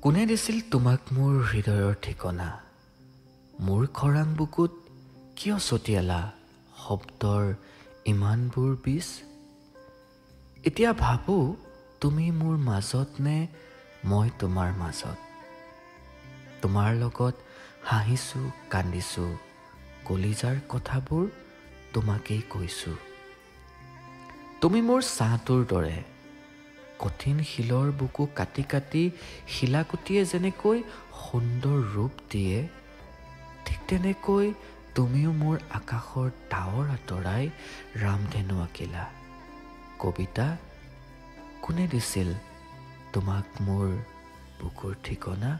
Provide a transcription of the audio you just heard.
কোনে দিছিল তোমাক মোৰ হৃদয়ৰ ঠিকনা? মোৰ খৰাং বুকুত কিয় ছটিয়ালা শব্দৰ ইমানবোৰ বীজ? এতিয়া ভাবোঁ তুমি মোৰ মাজত নে মই তোমাৰ মাজত? তোমাৰ লগত হাঁহিছোঁ, কান্দিছোঁ, কলিজাৰ কথাবোৰ তোমাকেই কৈছোঁ। তুমি মোৰ ছাঁটোৰ দৰে। কঠিন শিলৰ বুকু কাটি কাটি শিলাকুটিয়ে যেনেকৈ সুন্দৰ ৰূপ দিয়ে, ঠিক তেনেকৈ তুমিও মোৰ আকাশৰ ডাৱৰ আঁতৰাই ৰামধেনু আঁকিলা। কবিতা, কোনে দিছিল তোমাক মোৰ বুকুৰ ঠিকনা?